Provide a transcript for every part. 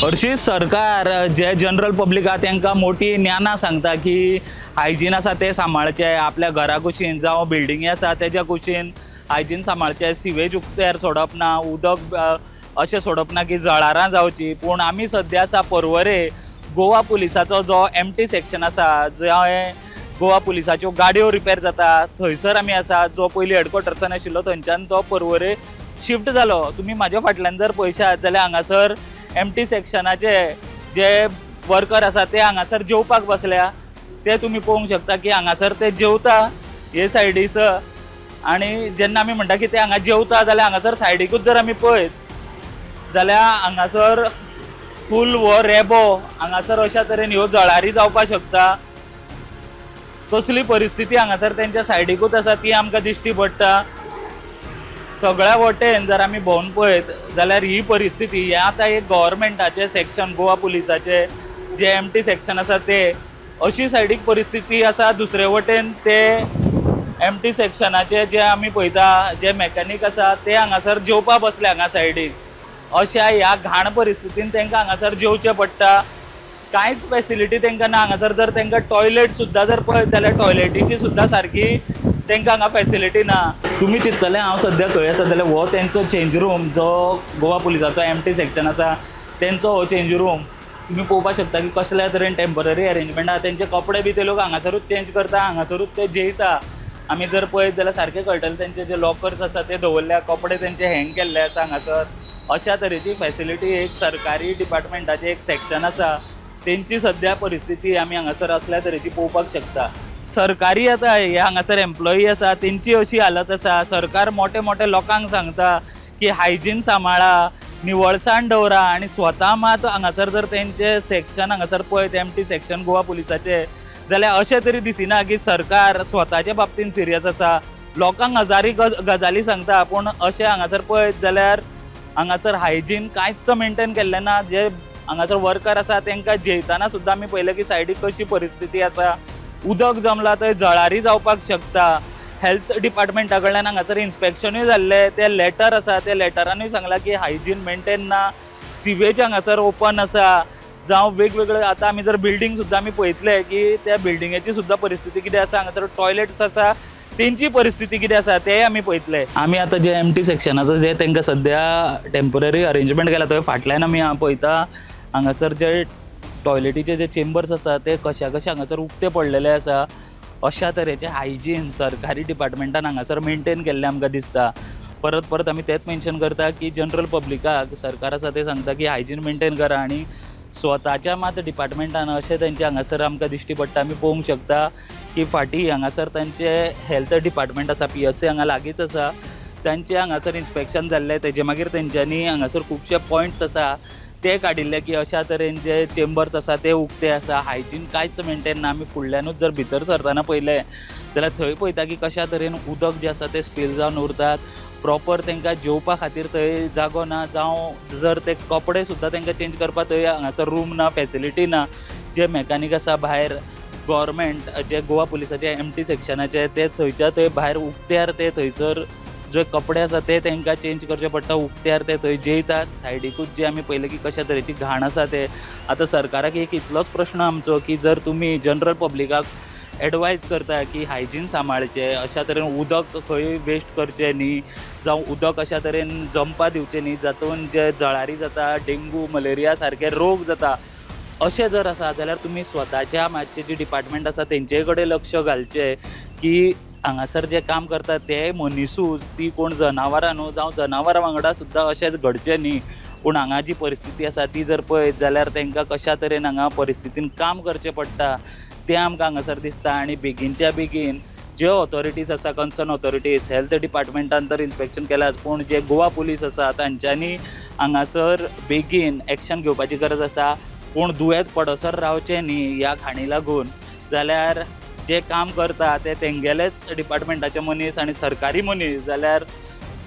हरशीं सरकार जे general public आहा तांकां मोटी ज्ञानां सांगता की हायजीन आसा तें सांबाळचें, आपल्या घरा कुशीन जावं बिल्डिंगी आसा तेज्या कुशीन हायजीन सांबाळचें, सिवेज उक्त्यार सोडप ना, उदक अशें सोडप ना की जळारां जावची. पूण आमी सद्या आसा पर्वरे गोवा पुलिसाचो जो एमटी सेक्शन आसा, जंय गोवा पुलिसाच्यो गाडयो रिपेर जाता थंयसर आमी आसा. जो पयलीं हेडक्वॉर्टर्सान आशिल्लो थंयच्यान तो पर्वरे शिफ्ट जालो. तुमी म्हाज्या फाटल्यान जर पळयशात जाल्यार हांगासर एमटी सेक्शनाचे जे वर्कर आसा ते हांगासर जेवपाक बसल्या. ते तुमी पळोवंक शकता की हांगासर ते जेवता हे सायडीसर. आनी जेन्ना आमी म्हणटा की ते हांगा जेवता जाल्यार हांगासर सायडीकूच जर आमी पळयत जाल्यार हांगासर फूल हो रेबो, हांगासर अशा तरेन ह्यो जळारी जावपाक शकता. कसली परिस्थिती हांगासर तेंच्या सायडीकूच आसा ती आमकां दिश्टी पडटा. सगळ्या वटेन जर आमी भोंवन पळयत जाल्यार ही परिस्थिती. हें आतां एक गव्हर्मेंटाचें सेक्शन, गोवा पुलिसाचें जे एमटी सेक्शन आसा ते अशी सायडीक परिस्थिती आसा. दुसरे वटेन ते एमटी सेक्शनाचे जे आमी पळयता जे मॅकॅनीक आसा ते हांगासर जेवपा बसले हांगा सायडीक. अशा ह्या घाण परिस्थितीन तांकां हांगासर जेवचें पडटा. कांयच फॅसिलिटी तांकां ना हांगासर. जर तांकां टॉयलेट सुद्दां जर पळयत जाल्यार टॉयलेटीची सुद्दां सारकी तांकां हांगा फॅसिलिटी ना. तुमी चिंततले हांव सद्या खंय आसा जाल्यार हो तेंचो चेंज रूम, जो गोवा पुलिसाचो एमटी सेक्शन आसा तेंचो हो चेंज रूम. तुमी पळोवपाक शकता की कसल्या तरेन टेंपररी अरेंजमेंट आहा. तेंचे कपडे बी ते लोक हांगासरूच चेंज करता, हांगासरूच ते जेयता. आमी जर पळयत जाल्यार सारकें कळटलें, तेंचे जे लॉकर्स आसा ते दवरल्या, कपडे तेंचे हँग केल्ले आसा हांगासर. अशा तरेची फॅसिलिटी एक सरकारी डिपार्टमेंटाचें एक सेक्शन आसा तेंची सद्या परिस्थिती आमी हांगासर असल्या तरेची पळोवपाक शकता. सरकारी आतां हे हांगासर एम्प्लॉई आसा तेंची अशी हालत आसा. सरकार मोठे मोठे लोकांक सांगता की हायजीन सांबाळा, निवळसाण दवरा, आनी स्वता मात हांगासर जर तेंचे सेक्शन हांगासर पळयत एमटी सेक्शन गोवा पुलिसाचे जाल्यार अशें तरी दिसिना की सरकार स्वताच्या बाबतीन सिरियस आसा. लोकांक हजारी गजाली सांगता, पूण अशें हांगासर पळयत जाल्यार हांगासर हायजीन कांयच मेंटेन केल्लें ना. जे हांगासर वर्कर आसा तांकां जेयतना सुद्दां आमी पळयलें की सायडीक कशी परिस्थिती आसा. उदक जमलां थंय, जळारी जावपाक शकता. हेल्थ डिपार्टमेंटा कडल्यान हांगासर इन्स्पेक्शनूय जाल्लें. ते लेटर आसा, त्या लेटरानूय सांगलां की हायजीन मेंटेन ना, सिवेज हांगासर ओपन आसा. जावं वेगवेगळे आतां आमी जर बिल्डींग सुद्दां आमी पळयतले की त्या बिल्डिंगेची सुद्दां परिस्थिती कितें आसा, हांगासर टॉयलेट्स आसा तेंची परिस्थिती कितें आसा तेय आमी पळयतले. आमी आतां जे एमटी सेक्शनाचो जे तांकां सद्या टेंपररी अरेंजमेंट केला थंय फाटल्यान आमी पळयता हांगासर जे टॉयलेटीचे जे चेंबर्स आसा ते कशा कशे हांगासर उक्ते पडलेले आसा. अशा तरेचे हायजीन सरकारी डिपार्टमेंटान हांगासर मेंटेन केल्लें आमकां दिसता. परत परत आमी तेंच मेन्शन करता की जनरल पब्लिकाक सरकार आसा ते सांगता की हायजीन मेंटेन करा, आनी स्वताच्या मात डिपार्टमेंटान अशें तेंचे हांगासर आमकां दिश्टी पडटा. आमी पळोवंक शकता की फाटीं हांगासर तांचे हेल्थ डिपार्टमेंट आसा, पीएचसी हांगा लागींच आसा, तांचे हांगासर इन्स्पेक्शन जाल्लें. तेजे मागीर तेंच्यांनी हांगासर खुबशे पॉयंट्स आसा ते काडिल्ले की अशा तरेन जे चेंबर्स आसा ते उक्ते आसा, हायजीन कांयच मेंटेन ना. आमी फुडल्यानूच जर भितर सरतना पळयलें जाल्यार थंय पळयता की कशा तरेन उदक जें आसा तें स्पील जावन उरतात. प्रॉपर तांकां जेवपा खातीर थंय जागो ना, जावं जर ते कपडे सुद्दां तांकां चेंज करपाक थंय हांगासर रूम ना, फॅसिलिटी ना. जे मॅकानीक आसा भायर गव्हर्मेंट जे गोवा पुलिसाचे एमटी सेक्शनाचे ते थंयच्या थंय भायर उक्त्यार ते थंयसर जे कपडे आसा ते तांकां चेंज करचे पडटा. उक्त्यार ते थंय जेयतात. सायडीकूच जे आमी पळयलें की कशा तरेची घाण आसा ते. आतां सरकाराक एक इतलोच प्रश्न आमचो की जर तुमी जनरल पब्लिकाक एडवायज करता की हायजीन सांबाळचें, अशा तरेन उदक खंय वेस्ट करचें न्ही, जावं उदक अशा तरेन जमपा दिवचें न्ही जातून जे जळारी जाता, डेंगू मलेरिया सारके रोग जाता, अशें जर आसा जाल्यार तुमी स्वताच्या मातशें जी डिपार्टमेंट आसा तेंचे कडेन लक्ष घालचें की हांगासर जे काम करता ते मनिसूच, ती कोण जनावरां न्हू, जावं जनावरां वांगडा सुद्दां अशेंच घडचें न्ही. पूण हांगा जी परिस्थिती आसा ती जर पळयत जाल्यार तांकां कशा तरेन हांगा परिस्थितीन काम करचें पडटा तें आमकां हांगासर दिसता. आनी बेगीनच्या बेगीन ज्यो ऑथॉरिटीज आसा, कन्सर्न ऑथॉरिटीज, हेल्थ डिपार्टमेंटान तर इन्स्पेक्शन केलाच, पूण जे गोवा पुलीस आसा तांच्यांनी हांगासर बेगीन एक्शन घेवपाची गरज आसा. पूण दुयेंत पडसर रावचें न्ही ह्या घाणी लागून, जाल्यार जे काम करता ते तेंगेलेच डिपार्टमेंटाचे मनीस आनी सरकारी मनीस, जाल्यार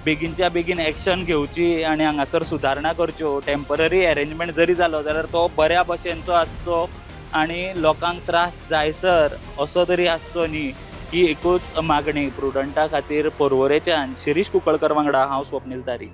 बेगीनच्या बेगीन एक्शन घेवची आनी हांगासर सुदारणा करच्यो. टेंपररी अरेंजमेंट जरी जालो जाल्यार तो बऱ्या भशेनचो आसचो आनी लोकांक त्रास जायसर असो तरी आसचो न्ही, ही एकूच मागणी. प्रुडंटा खातीर पर्वरेच्यान शिरीष कुंकळकर वांगडा हांव स्वप्नील तारी.